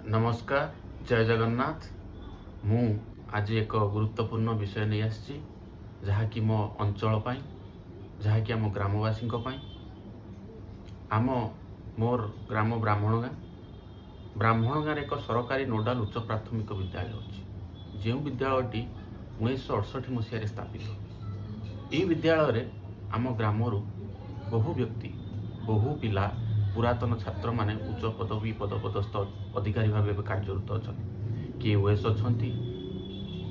ନମସ୍କାର, ଜୟ ଜଗନ୍ନାଥ। ମୁଁ ଆଜି ଏକ ଗୁରୁତ୍ୱପୂର୍ଣ୍ଣ ବିଷୟ ନେଇ ଆସିଛି, ଯାହାକି ମୋ ଅଞ୍ଚଳ ପାଇଁ, ଯାହାକି ଆମ ଗ୍ରାମବାସୀଙ୍କ ପାଇଁ। ମୋର ଗ୍ରାମ ବ୍ରାହ୍ମଣଗାଁ। ବ୍ରାହ୍ମଣଗାଁରେ ଏକ ସରକାରୀ ନୋଡାଲ ଉଚ୍ଚ ପ୍ରାଥମିକ ବିଦ୍ୟାଳୟ ଅଛି, ଯେଉଁ ବିଦ୍ୟାଳୟଟି 1968 ମସିହାରେ ସ୍ଥାପିତ। ଏହି ବିଦ୍ୟାଳୟରେ ଆମ ଗ୍ରାମରୁ ବହୁ ବ୍ୟକ୍ତି, ବହୁ ପିଲା, ପୁରାତନ ଛାତ୍ରମାନେ ଉଚ୍ଚ ପଦବୀ ପଦସ୍ଥ ଅଧିକାରୀ ଭାବେ ଏବେ କାର୍ଯ୍ୟରତ ଅଛନ୍ତି। କିଏ ଓଏଏସ୍ ଅଛନ୍ତି,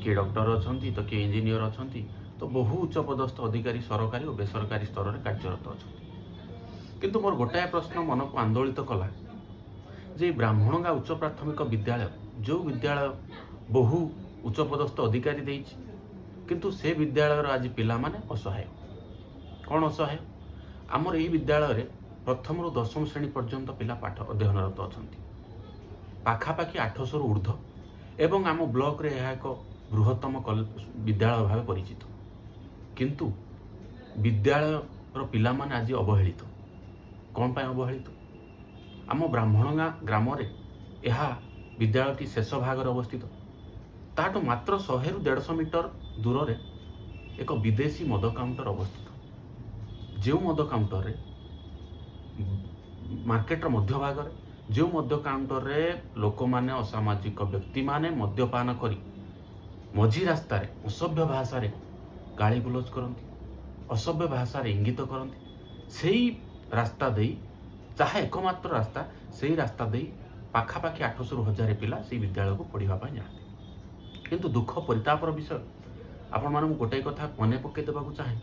କିଏ ଡକ୍ଟର ଅଛନ୍ତି ତ କିଏ ଇଞ୍ଜିନିୟର ଅଛନ୍ତି, ତ ବହୁ ଉଚ୍ଚ ପଦସ୍ଥ ଅଧିକାରୀ ସରକାରୀ ଓ ବେସରକାରୀ ସ୍ତରରେ କାର୍ଯ୍ୟରତ ଅଛନ୍ତି। କିନ୍ତୁ ମୋର ଗୋଟାଏ ପ୍ରଶ୍ନ ମନକୁ ଆନ୍ଦୋଳିତ କଲା ଯେ ଏଇ ବ୍ରାହ୍ମଣଗାଁ ଉଚ୍ଚ ପ୍ରାଥମିକ ବିଦ୍ୟାଳୟ, ଯେଉଁ ବିଦ୍ୟାଳୟ ବହୁ ଉଚ୍ଚ ପଦସ୍ଥ ଅଧିକାରୀ ଦେଇଛି, କିନ୍ତୁ ସେ ବିଦ୍ୟାଳୟର ଆଜି ପିଲାମାନେ ଅସହାୟ। କ'ଣ ଅସହାୟ? ଆମର ଏଇ ବିଦ୍ୟାଳୟରେ ପ୍ରଥମରୁ 10ମ ଶ୍ରେଣୀ ପର୍ଯ୍ୟନ୍ତ ପିଲା ପାଠ ଅଧ୍ୟୟନରତ ଅଛନ୍ତି, ପାଖାପାଖି 800ରୁ ଉର୍ଦ୍ଧ୍ୱ, ଏବଂ ଆମ ବ୍ଲକରେ ଏହା ଏକ ବୃହତ୍ତମ ବିଦ୍ୟାଳୟ ଭାବେ ପରିଚିତ। କିନ୍ତୁ ବିଦ୍ୟାଳୟର ପିଲାମାନେ ଆଜି ଅବହେଳିତ। କ'ଣ ପାଇଁ ଅବହେଳିତ? ଆମ ବ୍ରାହ୍ମଣଗାଁ ଗ୍ରାମରେ ଏହା ବିଦ୍ୟାଳୟଟି ଶେଷ ଭାଗରେ ଅବସ୍ଥିତ। ତାଠୁ ମାତ୍ର 100ରୁ 150 ମିଟର ଦୂରରେ ଏକ ବିଦେଶୀ ମଦ କାଉଣ୍ଟର ଅବସ୍ଥିତ, ଯେଉଁ ମଦ କାଉଣ୍ଟରରେ ମାର୍କେଟର ମଧ୍ୟଭାଗରେ, ଯେଉଁ ମଦ କାଉଣ୍ଟରରେ ଲୋକମାନେ, ଅସାମାଜିକ ବ୍ୟକ୍ତିମାନେ ମଦ୍ୟପାନ କରି ମଝି ରାସ୍ତାରେ ଅସଭ୍ୟ ଭାଷାରେ ଗାଳି ଗୁଲଜ କରନ୍ତି, ଅସଭ୍ୟ ଭାଷାରେ ଇଙ୍ଗିତ କରନ୍ତି। ସେଇ ରାସ୍ତା ଦେଇ, ଯାହା ଏକମାତ୍ର ରାସ୍ତା, ସେଇ ରାସ୍ତା ଦେଇ ପାଖାପାଖି 800ରୁ 1000 ପିଲା ସେଇ ବିଦ୍ୟାଳୟକୁ ପଢ଼ିବା ପାଇଁ ଯାଆନ୍ତି। କିନ୍ତୁ ଦୁଃଖ ପରିତାପର ବିଷୟ, ଆପଣମାନଙ୍କୁ ଗୋଟାଏ କଥା ମନେ ପକାଇ ଦେବାକୁ ଚାହେଁ।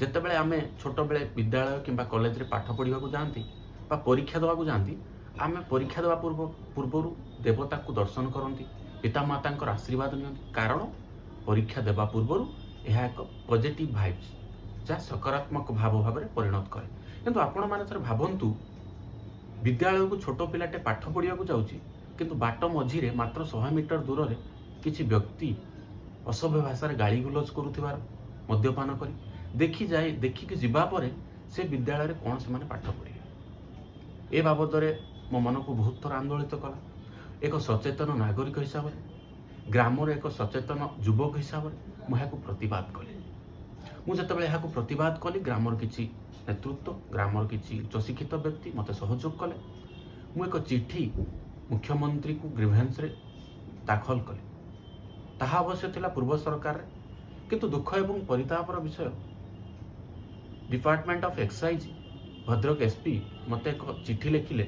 ଯେତେବେଳେ ଆମେ ଛୋଟବେଳେ ବିଦ୍ୟାଳୟ କିମ୍ବା କଲେଜରେ ପାଠ ପଢ଼ିବାକୁ ଯାଆନ୍ତି ବା ପରୀକ୍ଷା ଦେବାକୁ ଯାଆନ୍ତି, ଆମେ ପରୀକ୍ଷା ଦେବା ପୂର୍ବରୁ ଦେବତାଙ୍କୁ ଦର୍ଶନ କରନ୍ତି, ପିତାମାତାଙ୍କର ଆଶୀର୍ବାଦ ନିଅନ୍ତି। କାରଣ ପରୀକ୍ଷା ଦେବା ପୂର୍ବରୁ ଏହା ଏକ ପଜିଟିଭ୍ ଭାଇବ୍ସ, ଯାହା ସକାରାତ୍ମକ ଭାବ ଭାବରେ ପରିଣତ କରେ। କିନ୍ତୁ ଆପଣମାନେ ଥରେ ଭାବନ୍ତୁ, ବିଦ୍ୟାଳୟକୁ ଛୋଟ ପିଲାଟେ ପାଠ ପଢ଼ିବାକୁ ଯାଉଛି, କିନ୍ତୁ ବାଟ ମଝିରେ ମାତ୍ର 100 ମିଟର ଦୂରରେ କିଛି ବ୍ୟକ୍ତି ଅସଭ୍ୟ ଭାଷାରେ ଗାଳିଗୁଲଜ କରୁଥିବାର ମଦ୍ୟପାନ କରି ଦେଖିକି ଯିବା ପରେ ସେ ବିଦ୍ୟାଳୟରେ କ'ଣ ସେମାନେ ପାଠ ପଢ଼ିବେ? ଏ ବାବଦରେ ମୋ ମନକୁ ବହୁତ ଥର ଆନ୍ଦୋଳିତ କଲା। ଏକ ସଚେତନ ନାଗରିକ ହିସାବରେ, ଗ୍ରାମର ଏକ ସଚେତନ ଯୁବକ ହିସାବରେ ମୁଁ ଏହାକୁ ପ୍ରତିବାଦ କଲି। ମୁଁ ଯେତେବେଳେ ଏହାକୁ ପ୍ରତିବାଦ କଲି, ଗ୍ରାମର କିଛି ନେତୃତ୍ୱ, ଗ୍ରାମର କିଛି ଉଚ୍ଚଶିକ୍ଷିତ ବ୍ୟକ୍ତି ମୋତେ ସହଯୋଗ କଲେ। ମୁଁ ଏକ ଚିଠି ମୁଖ୍ୟମନ୍ତ୍ରୀକୁ ଗ୍ରିଭେନ୍ସରେ ଦାଖଲ କଲି। ତାହା ଅବଶ୍ୟ ଥିଲା ପୂର୍ବ ସରକାରରେ। କିନ୍ତୁ ଦୁଃଖ ଏବଂ ପରିତାପର ବିଷୟ, department of excise Bhadrak SP ମୋତେ ଏକ ଚିଠି ଲେଖିଲେ,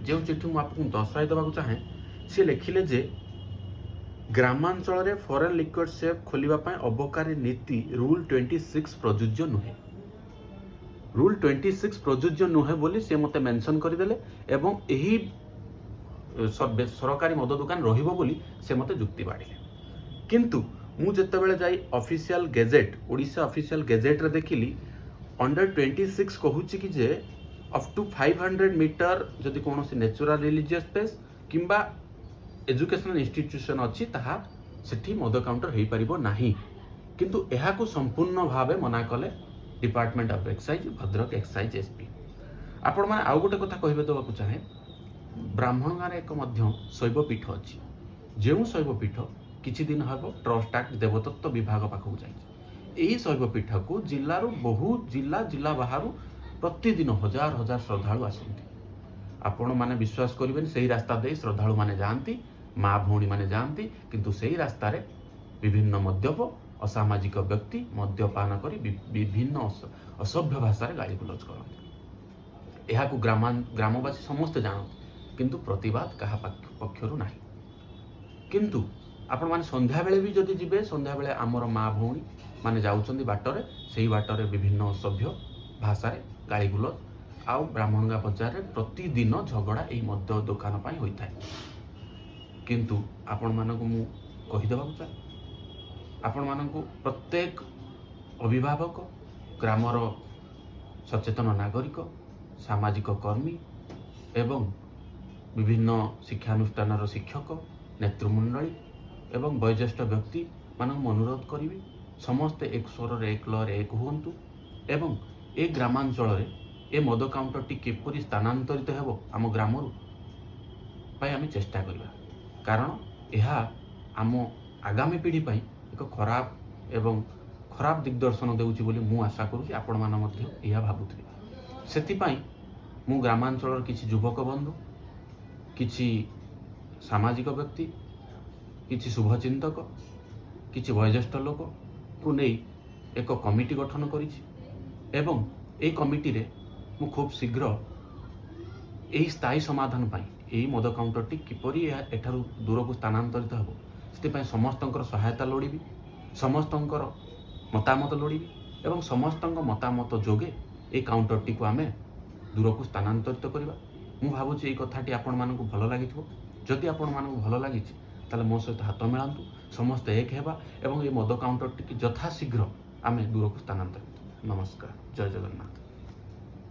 ଯେଉଁ ଚିଠି ମୁଁ ଆପଣଙ୍କୁ ଦର୍ଶାଇ ଦେବାକୁ ଚାହେଁ। ସେ ଲେଖିଲେ ଯେ ଗ୍ରାମାଞ୍ଚଳରେ ଫରେନ୍ ଲିକର ସପ୍ ଖୋଲିବା ପାଇଁ ଅବକାରୀ ନୀତି ରୁଲ୍ 26 ପ୍ରଯୁଜ୍ୟ ନୁହେଁ। ରୁଲ୍ 26 ପ୍ରଯୁଜ୍ୟ ନୁହେଁ ବୋଲି ସେ ମୋତେ ମେନସନ୍ କରିଦେଲେ ଏବଂ ଏହି ସରକାରୀ ମଦ ଦୋକାନ ରହିବ ବୋଲି ସେ ମୋତେ ଯୁକ୍ତି ବାଢ଼ିଲେ। କିନ୍ତୁ ମୁଁ ଯେତେବେଳେ ଯାଇ ଅଫିସିଆଲ ଗେଜେଟ୍, ଓଡ଼ିଶା ଅଫିସିଆଲ ଗେଜେଟ୍ରେ ଦେଖିଲି, ଅଣ୍ଡର 26 କହୁଛି କି ଯେ ଅପ୍ ଟୁ 500 ମିଟର ଯଦି କୌଣସି ନ୍ୟାଚୁରାଲ ରିଲିଜିୟସ୍ ସ୍ପେସ୍ କିମ୍ବା ଏଜୁକେସନାଲ ଇନଷ୍ଟିଟ୍ୟୁସନ୍ ଅଛି, ତାହା ସେଠି ମଦ କାଉଣ୍ଟର ହେଇପାରିବ ନାହିଁ। କିନ୍ତୁ ଏହାକୁ ସମ୍ପୂର୍ଣ୍ଣ ଭାବେ ମନା କଲେ department of excise, Bhadrak excise SP. ଆପଣମାନେ, ଆଉ ଗୋଟେ କଥା କହିବେ ଦେବାକୁ ଚାହେଁ। ବ୍ରାହ୍ମଣ ଗାଁରେ ଏକ ମଧ୍ୟ ଶୈବପୀଠ ଅଛି, ଯେଉଁ ଶୈବପୀଠ କିଛି ଦିନ ହେବ ଟ୍ରଷ୍ଟ ଆକ୍ଟ ଦେବଦତ୍ତ ବିଭାଗ ପାଖକୁ ଯାଇଛି। ଏହି ଶୈବପୀଠକୁ ଜିଲ୍ଲାରୁ, ବହୁ ଜିଲ୍ଲା, ଜିଲ୍ଲା ବାହାରୁ ପ୍ରତିଦିନ ହଜାର ହଜାର ଶ୍ରଦ୍ଧାଳୁ ଆସନ୍ତି। ଆପଣମାନେ ବିଶ୍ୱାସ କରିବେନି, ସେଇ ରାସ୍ତା ଦେଇ ଶ୍ରଦ୍ଧାଳୁମାନେ ଯାଆନ୍ତି, ମା ଭଉଣୀମାନେ ଯାଆନ୍ତି। କିନ୍ତୁ ସେଇ ରାସ୍ତାରେ ବିଭିନ୍ନ ମଦ୍ୟପ ଅସାମାଜିକ ବ୍ୟକ୍ତି ମଦ୍ୟପାନ କରି ବିଭିନ୍ନ ଅସଭ୍ୟ ଭାଷାରେ ଗାଳିଗୁଲଜ କରନ୍ତି। ଏହାକୁ ଗ୍ରାମବାସୀ ସମସ୍ତେ ଜାଣନ୍ତି, କିନ୍ତୁ ପ୍ରତିବାଦ କାହା ପକ୍ଷରୁ ନାହିଁ। କିନ୍ତୁ ଆପଣମାନେ ସନ୍ଧ୍ୟାବେଳେ ବି ଯଦି ଯିବେ, ସନ୍ଧ୍ୟାବେଳେ ଆମର ମା ଭଉଣୀ ମାନେ ଯାଉଛନ୍ତି ବାଟରେ, ସେଇ ବାଟରେ ବିଭିନ୍ନ ଅସଭ୍ୟ ଭାଷାରେ ଗାଳିଗୁଲଜ ଆଉ ବ୍ରାହ୍ମଣଗାଁ ବଜାରରେ ପ୍ରତିଦିନ ଝଗଡ଼ା ଏଇ ମଦ ଦୋକାନ ପାଇଁ ହୋଇଥାଏ। କିନ୍ତୁ ଆପଣମାନଙ୍କୁ ମୁଁ କହିଦେବାକୁ ଚାହେଁ, ଆପଣମାନଙ୍କୁ, ପ୍ରତ୍ୟେକ ଅଭିଭାବକ, ଗ୍ରାମର ସଚେତନ ନାଗରିକ, ସାମାଜିକ କର୍ମୀ ଏବଂ ବିଭିନ୍ନ ଶିକ୍ଷାନୁଷ୍ଠାନର ଶିକ୍ଷକ, ନେତୃମଣ୍ଡଳୀ ଏବଂ ବୟୋଜ୍ୟେଷ୍ଠ ବ୍ୟକ୍ତିମାନଙ୍କୁ ମୁଁ ଅନୁରୋଧ କରିବି, ସମସ୍ତେ ଏକ ସ୍ୱରରେ, ଏକ ଲୟରେ ଏକ ହୁଅନ୍ତୁ ଏବଂ ଏ ଗ୍ରାମାଞ୍ଚଳରେ ଏ ମଦ କାଉଣ୍ଟରଟି କିପରି ସ୍ଥାନାନ୍ତରିତ ହେବ ଆମ ଗ୍ରାମରୁ, ପାଇଁ ଆମେ ଚେଷ୍ଟା କରିବା, କାରଣ ଏହା ଆମ ଆଗାମୀ ପିଢ଼ି ପାଇଁ ଏକ ଖରାପ ଏବଂ ଖରାପ ଦିଗ୍ଦର୍ଶନ ଦେଉଛି ବୋଲି ମୁଁ ଆଶା କରୁଛି। ଆପଣମାନେ ମଧ୍ୟ ଏହା ଭାବୁଥିବେ। ସେଥିପାଇଁ ମୁଁ ଗ୍ରାମାଞ୍ଚଳର କିଛି ଯୁବକ ବନ୍ଧୁ, କିଛି ସାମାଜିକ ବ୍ୟକ୍ତି, କିଛି ଶୁଭଚିନ୍ତକ, କିଛି ବୟୋଜ୍ୟେଷ୍ଠ ଲୋକକୁ ନେଇ ଏକ କମିଟି ଗଠନ କରିଛି ଏବଂ ଏହି କମିଟିରେ ମୁଁ ଖୁବ୍ ଶୀଘ୍ର ଏହି ସ୍ଥାୟୀ ସମାଧାନ ପାଇଁ, ଏହି ମଦ କାଉଣ୍ଟରଟି କିପରି ଏହା ଏଠାରୁ ଦୂରକୁ ସ୍ଥାନାନ୍ତରିତ ହେବ, ସେଥିପାଇଁ ସମସ୍ତଙ୍କର ସହାୟତା ଲୋଡ଼ିବି, ସମସ୍ତଙ୍କର ମତାମତ ଲୋଡ଼ିବି ଏବଂ ସମସ୍ତଙ୍କ ମତାମତ ଯୋଗେ ଏହି କାଉଣ୍ଟରଟିକୁ ଆମେ ଦୂରକୁ ସ୍ଥାନାନ୍ତରିତ କରିବା। ମୁଁ ଭାବୁଛି ଏଇ କଥାଟି ଆପଣମାନଙ୍କୁ ଭଲ ଲାଗିଥିବ। ଯଦି ଆପଣମାନଙ୍କୁ ଭଲ ଲାଗିଛି, ତାହେଲେ ମୋ ସହିତ ହାତ ମିଳାନ୍ତୁ। ସମସ୍ତେ ଏକ ହେବା ଏବଂ ଏହି ମଦ କାଉଣ୍ଟରଟିକି ଯଥାଶୀଘ୍ର ଆମେ ଦୂରକୁ ସ୍ଥାନାନ୍ତରିତ। ନମସ୍କାର, ଜୟ ଜଗନ୍ନାଥ।